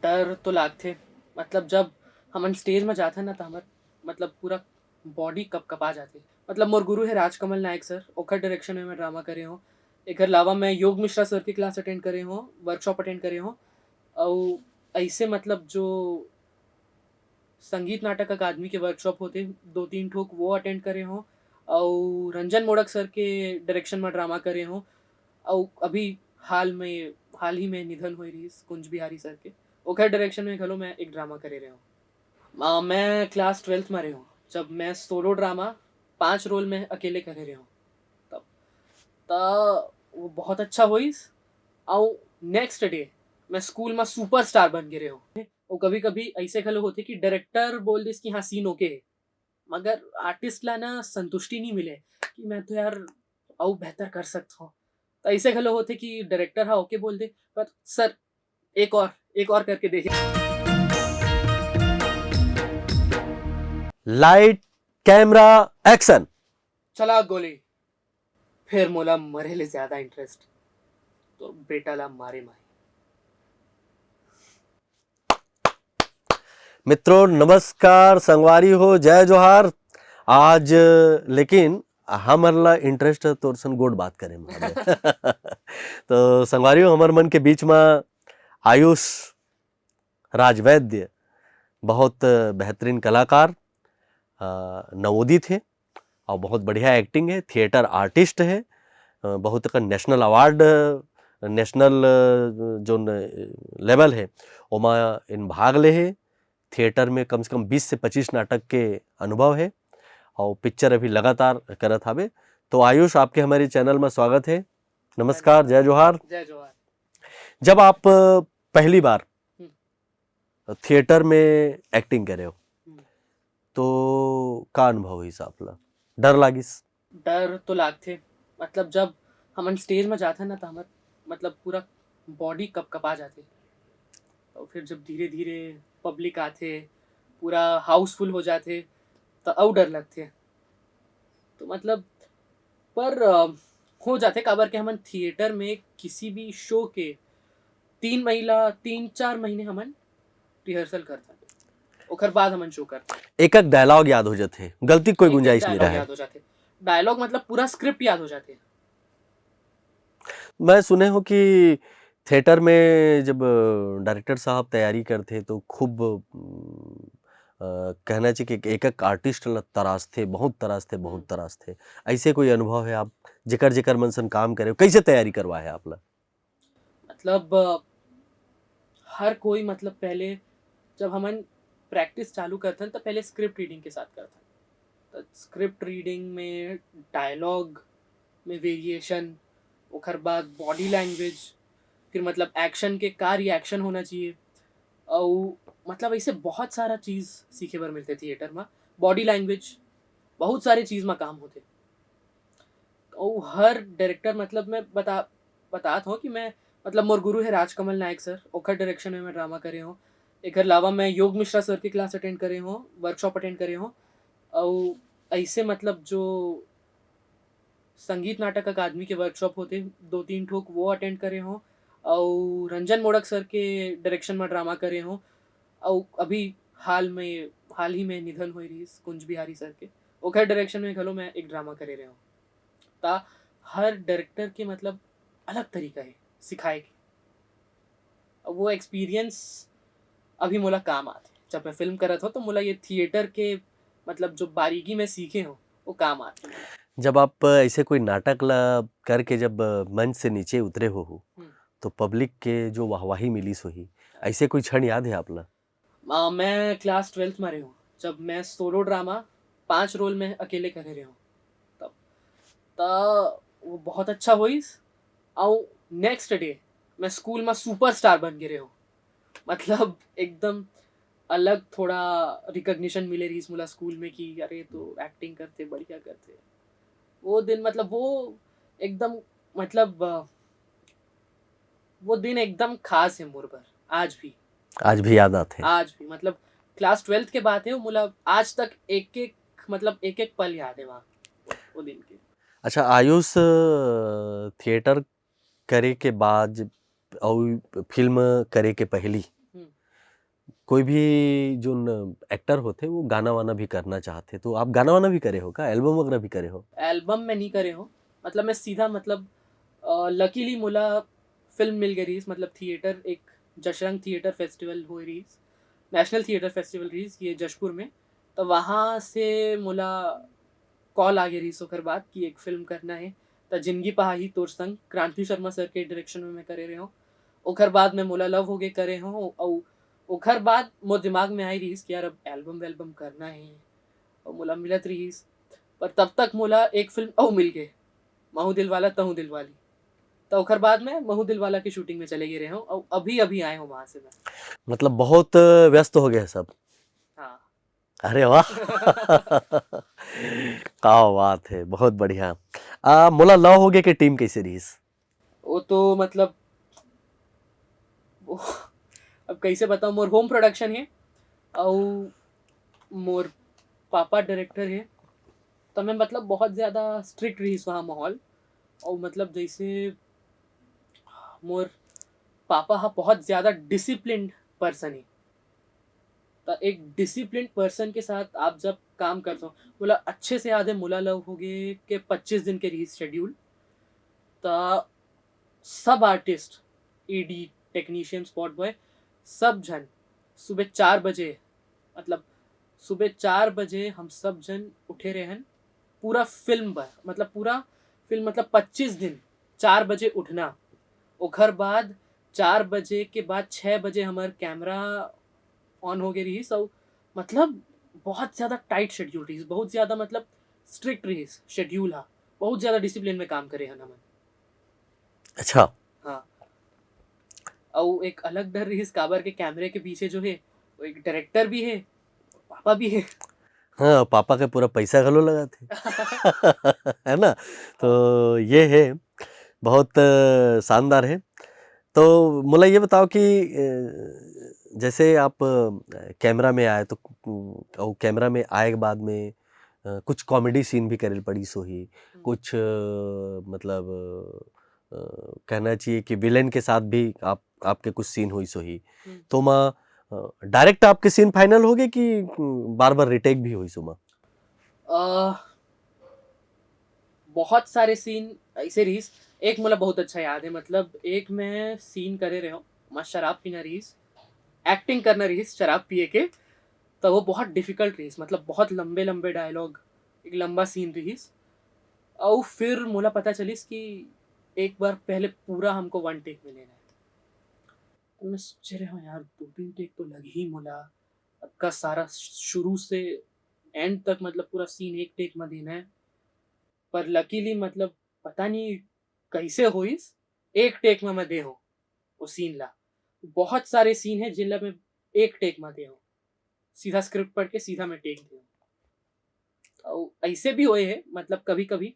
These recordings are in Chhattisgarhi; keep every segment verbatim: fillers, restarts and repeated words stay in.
डर तो लागथे, मतलब जब हमन स्टेज में जाथन ना, तो हमर मतलब पूरा बॉडी कपकपा जाथे। मतलब मोर गुरु है राजकमल नायक सर, ओखर डायरेक्शन में मैं ड्रामा करे हूँ। एकर अलावा मैं योग मिश्रा सर के क्लास अटेंड करे हूँ, वर्कशॉप अटेंड करे हूँ। अउ ऐसे मतलब जो संगीत नाटक अकादमी के वर्कशॉप होते, दो तीन ठोक वो अटेंड करे हूँ। अउ रंजन मोड़क सर के डायरेक्शन में ड्रामा करे हूँ। अउ अभी हाल में, हाल ही में निधन होए रहिस कुंज बिहारी सर के, ओखर डायरेक्शन में घलो मैं एक ड्रामा करे रहे हूँ। अ, मैं क्लास ट्वेल्थ में रहे हूँ, जब मैं सोलो ड्रामा पांच रोल में अकेले करे रहे हूँ, तब त वो बहुत अच्छा होइस। अउ नेक्स्ट डे मैं स्कूल में सुपरस्टार बन गे रहे हूँ। वो कभी कभी ऐसे घलो होते कि डायरेक्टर बोल दिस कि हाँ, सीन ओके है, मगर आर्टिस्ट ला ना संतुष्टि नहीं मिले कि मैं तो यार अउ बेहतर कर सकता हूँ। तो ऐसे घलो होते कि डायरेक्टर हा ओके बोल दे, पर सर एक और, एक और करके देखिए। Light, camera, action. चला गोली। फिर मोला मरे ले ज्यादा इंटरेस्ट, तो बेटा ला मारे माही। मित्रों नमस्कार, संगवारी हो, जय जोहार। आज लेकिन हमर ला इंटरेस्ट तोर सन गोठ बात करे में हवे। तो संगवारी हो, हमर मन के बीच में आयुष राजवैद्य, बहुत बेहतरीन कलाकार, अ, नवोदित है और बहुत बढ़िया एक्टिंग है, थिएटर आर्टिस्ट है, अ, बहुत अकन नेशनल अवार्ड, नेशनल, अ, जोन लेवल है, ओमा इन भाग ले है। थिएटर में कम से कम बीस से पच्चीस नाटक के अनुभव है और पिक्चर अभी लगातार करत हावे। तो आयुष, आपके हमारे चैनल में स्वागत है। नमस्कार, जय जोहार। जय जोहार। जब आप पहली बार हम्म। थिएटर में एक्टिंग करे हो, हम्म। तो का अनुभव होइस आप ला? डर लागिस? डर तो लागथे, मतलब जब हमन स्टेज में जाथन ना, तो हमर मतलब पूरा बॉडी कपकपा जाथे। तो फिर जब धीरे धीरे पब्लिक आथे, पूरा हाउसफुल हो जाथे, तो अउ डर लगथे। तो मतलब पर अ, हो जाथे, काबर के हमन थिएटर में किसी भी शो के तीन महीना, तीन चार महीने हमन रिहर्सल करथन, ओकर बाद हमन शो करथन। एक एक डायलॉग याद हो जाथे, गलती के कोई एक एक गुंजाइश नहीं डायलॉग रहे। याद हो जाथे, डायलॉग मतलब पूरा स्क्रिप्ट याद हो जाथे। मैं सुने हो कि थिएटर में जब डायरेक्टर साहब तैयारी करथे तो खूब, अम, अ, कहना चाहिए कि एक एक आर्टिस्ट ला तराशथे, बहुत तराशथे, बहुत हम्म। तराशथे। ऐसे कोई अनुभव है आप जेकर जेकर मन सन काम करे हो, कैसे तैयारी करवाए है आप ला? मतलब अ, हर कोई मतलब पहले जब हमन प्रैक्टिस चालू करथन, तो पहले स्क्रिप्ट रीडिंग के साथ करथन। तो स्क्रिप्ट रीडिंग में डायलॉग में वेरिएशन, ओकर बाद बॉडी लैंग्वेज, फिर मतलब एक्शन के का रिएक्शन होना चाहिए, और मतलब ऐसे बहुत सारा चीज़ सीखे बर मिलथे थिएटर में। बॉडी लैंग्वेज, बहुत सारे चीज़ में काम होथे। और हर डायरेक्टर मतलब मैं बता, बतात हूँ कि मैं मतलब मोर गुरु है राजकमल नायक सर, ओखर डायरेक्शन में मैं ड्रामा करे हूँ। एकर अलावा मैं योग मिश्रा सर के क्लास अटेंड करे हूँ, वर्कशॉप अटेंड करे हूँ। और ऐसे मतलब जो संगीत नाटक अकादमी के वर्कशॉप होते, दो तीन ठोक वो अटेंड करे हूँ। और रंजन मोड़क सर के डायरेक्शन में ड्रामा करे हूँ। और अभी हाल में, हाल ही में निधन होए रहिस कुंज बिहारी सर के, ओखर डायरेक्शन में घलो मैं एक ड्रामा करे रहे हूँ। ता हर डायरेक्टर के मतलब अलग तरीका है सिखाए के। अब वो एक्सपीरियंस अभी मोला काम आथे। जब मैं फिल्म करत हूँ, तो मोला ये थिएटर के मतलब जो बारीकी मैं सीखे हूँ, वो काम आथे। जब आप ऐसे कोई नाटक ला करके जब मंच से नीचे उतरे हो, हो, हम्म। तो पब्लिक के जो वाहवाही मिलिस होही, ऐसे कोई क्षण याद है आप ला? अ, मैं क्लास ट्वेल्थ में रहे हूँ, जब मैं सोलो ड्रामा पांच रोल में अकेले करे रहे हूँ, तब त वो बहुत अच्छा होइस। और नेक्स्ट डे मैं स्कूल में सुपरस्टार बन गे रहे हूँ। मतलब एकदम अलग थोड़ा रिकग्निशन मिले रहिस मोला स्कूल में कि अरे, तो एक्टिंग करथे, बढ़िया करथे। वो दिन मतलब वो एकदम मतलब अ, वो दिन एकदम खास है मोर बर, आज भी। आज भी याद आथे। आज भी मतलब क्लास ट्वेल्थ के बात है, वो मोला आज तक एक एक मतलब एक एक पल याद है वहाँ, वो दिन के। अच्छा आयुष, अ, थिएटर करे के बाद और फिल्म करे के पहली हम्म। कोई भी जोन एक्टर होथे वो गाना वाना भी करना चाहथे, तो आप गाना वाना भी करे हो का, एल्बम वगैरह भी करे हो? एल्बम में नहीं करे हो, मतलब मैं सीधा मतलब लकीली मोला फिल्म मिल गई रहीस, मतलब थिएटर, एक जशरंग थिएटर फेस्टिवल हो रहीस, नेशनल थिएटर फेस्टिवल रहीस ये जशपुर में। तो वहाँ से मोला कॉल आ गई रहीस ओकर बाद कि एक फिल्म करना है। तो जिंदगी पहाही तोर संग क्रांति शर्मा सर के डायरेक्शन में मैं करे रहे हूँ। ओकर बाद में मोला लव होगे करे हूँ, और ओकर बाद मोर दिमाग में आई रहीस कि यार अब एल्बम वेल्बम करना है, और मोला मिलत रहीस। पर तब तक मोला एक फिल्म अउ मिल गए, महू दिलवाला तहू दिलवाली। तो ओकर बाद में महू दिलवाला की शूटिंग में चले गए रहे हूँ, और अभी अभी आए हूँ वहाँ से मैं। मतलब बहुत व्यस्त हो गए सब। हाँ। अरे वाह। का बात है, बहुत बढ़िया। आ, मोला लव होगे के टीम कैसे रहीस? वो तो मतलब वो, अब कैसे बताऊँ, मोर होम प्रोडक्शन है, और मोर पापा डायरेक्टर है, तो मैं मतलब बहुत ज़्यादा स्ट्रिक्ट रहीस वहाँ माहौल। और मतलब जैसे मोर पापा हा बहुत ज़्यादा डिसिप्लिन्ड पर्सन है, तो एक डिसिप्लिन्ड पर्सन के साथ आप जब काम करते हो, मोला अच्छे से याद है, मोला लव होगे के पच्चीस दिन के रहीस शेड्यूल। तो सब आर्टिस्ट, एडी, टेक्नीशियन, स्पॉट बॉय, सब झन सुबह चार बजे, मतलब सुबह चार बजे हम सब जन उठे रहन पूरा फिल्म बर, मतलब पूरा फिल्म, मतलब पच्चीस दिन चार बजे उठना। ओकर बाद चार बजे के बाद छः बजे हमार कैमरा ऑन हो गए रहीस। और मतलब बहुत ज़्यादा टाइट शेड्यूल रहीस, बहुत ज़्यादा मतलब स्ट्रिक्ट रहीस शेड्यूल हा, बहुत ज़्यादा डिसिप्लिन में काम करे हन हमन। अच्छा। हाँ। और एक अलग डर रहीस, काबर के कैमरे के पीछे जो है, वो एक डायरेक्टर भी है, पापा भी है। हाँ, पापा के पूरा पैसा घलो लगाथे। है ना? तो ये है, बहुत अ, शानदार है। तो मोला ये बताओ कि अ, जैसे आप अ, कैमरा में आए तो कु-, और कैमरा में आए के बाद में अ, कुछ कॉमेडी सीन भी करे ल पड़ीस होही, हम्म। कुछ अ, मतलब अ, कहना चाहिए कि विलेन के साथ भी आप, आपके कुछ सीन होइस होही। हम्म। तो ओमा अ, डायरेक्ट आपके सीन फाइनल होगे कि बार-बार रिटेक भी होइस ओमा? अ, बहुत सारे सीन ऐसे रहीस। एक मोला बहुत अच्छा याद है, मतलब एक मैं सीन करे रहे हूँ, मस्त शराब पीना रहीस, एक्टिंग करना रहीस शराब पिए के, तो वो बहुत डिफिकल्ट रहीस, मतलब बहुत लंबे लंबे डायलॉग, एक लंबा सीन रहीस। और फिर मोला पता चलिस कि एक बार पहले पूरा हमको वन टेक में लेना है। तो मैं सोचे रहे हूँ यार, दो तीन टेक तो लग ही मोला, अतका सारा शुरू से एंड तक मतलब पूरा सीन एक टेक में देना है। पर लकीली मतलब पता नहीं कैसे होइस, एक टेक में मैं दे हूँ वो सीन ला। बहुत सारे सीन है जिन ला मैं एक टेक में दे हूँ, सीधा स्क्रिप्ट पढ़ के सीधा मैं टेक दे हूँ। और ऐसे भी होए है, मतलब कभी कभी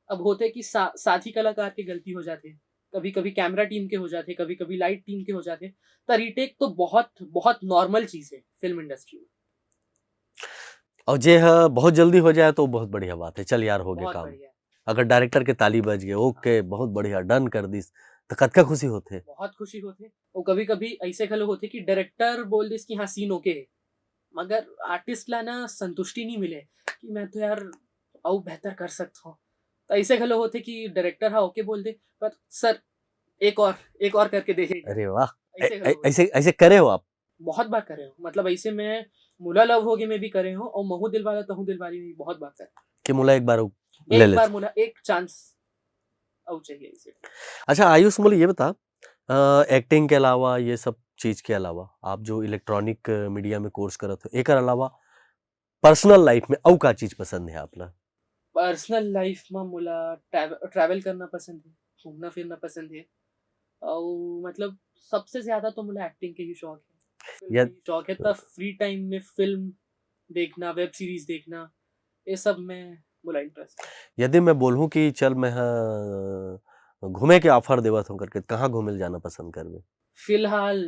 अब होते कि सा, साथी कलाकार के गलती हो जाते, कभी कभी कैमरा टीम के हो जाते, कभी कभी लाइट टीम के हो जाते, तो रिटेक तो बहुत बहुत नॉर्मल चीज है फिल्म इंडस्ट्री में। और जे ह बहुत जल्दी हो जाए तो बहुत बढ़िया बात है, चल यार हो गया बहुत काम। बढ़िया। अगर डायरेक्टर के ताली बज गए, ओके, बहुत बढ़िया, डन कर दिस, तो कतका खुशी होथे। बहुत खुशी होथे। और कभी कभी ऐसे घलो होथे कि डायरेक्टर बोल दिस कि हाँ सीन ओके है, मगर आर्टिस्ट ला ना संतुष्टि नहीं मिले कि मैं तो यार अउ बेहतर कर सकता हूँ। तो ऐसे घलो होथे कि डायरेक्टर हाँ ओके बोल दे, पर सर एक और, एक और करके देखे। अरे वाह। ऐसे ऐ- घलो ऐ- ऐसे ऐसे करे हो आप? बहुत बार करे हूँ, मतलब ऐसे मैं मुला लव होगे में भी करे हूँ और महू दिलवाला तहू दिलवाली में भी बहुत बार करे हूँ। कि मुला एक बार ले एक ले। बार मुला एक चांस अउ चाहिए इसे। अच्छा आयुष, मुझे ये बता, एक्टिंग के अलावा, ये सब चीज के अलावा, आप जो इलेक्ट्रॉनिक मीडिया में कोर्स करत हो, एकर अलावा पर्सनल लाइफ में अउ का चीज पसंद है आपला? पर्सनल लाइफ में मुला ट्रैवल करना पसंद है, घूमना फिरना पसंद है, और मतलब सबसे ज्यादा तो मुला एक्टिंग के ही शौक है, फिल्म या- के ही शौक है। तब फ्री टाइम में फिल्म देखना, वेब सीरीज देखना, ये सब में मुला इंटरेस्ट है। यदि मैं बोलूँ कि चल मैं ह घूमे के ऑफर देवत हूँ करके, कहाँ घूमे ल जाना पसंद करबे? फिलहाल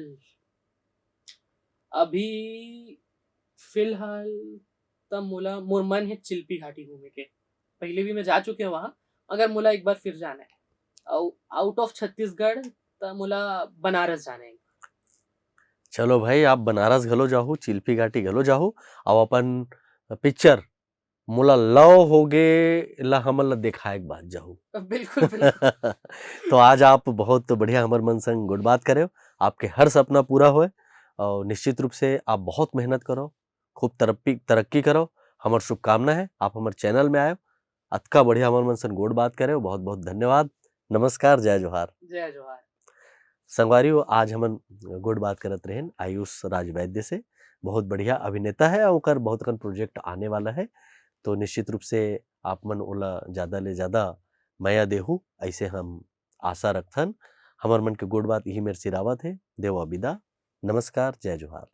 अभी फिलहाल त मोला मोर मन है चिल्पी घाटी घूमे के। पहले भी मैं जा चुके हूँ वहाँ, अगर मोला एक बार फिर जाना है। और आउट ऑफ छत्तीसगढ़ त मोला बनारस जाना है। चलो भाई, आप बनारस घलो जाहू, चिल्फी घाटी घलो जाहू, अउ अपन पिक्चर मोला लव होगे ला हमन ला देखाए के बाद जाहू। बिल्कुल, बिल्कुल। तो आज आप बहुत बढ़िया हमर मन संग गोठ बात करे हो, आपके हर सपना पूरा होए, और निश्चित रूप से आप बहुत मेहनत करो, खूब तरक्की, तरक्की करो, हमर शुभकामना है। आप हमर चैनल में आए हो, अतका बढ़िया हमर मन संग गोठ बात करे हो, बहुत बहुत धन्यवाद। नमस्कार, जय जोहार। जय जोहार। संगवारी हो, आज हमन गोठ बात करत रहेन आयुष राज वैद्य से। बहुत बढ़िया अभिनेता है, ओकर बहुत अकन प्रोजेक्ट आने वाला है, तो निश्चित रूप से आप मन ओला ज्यादा ले ज्यादा मया देहू, ऐसे हम आशा रखथन। हमर मन के गोठ बात इही मेर सिरावत हे। देवा बिदा, नमस्कार, जय जोहार।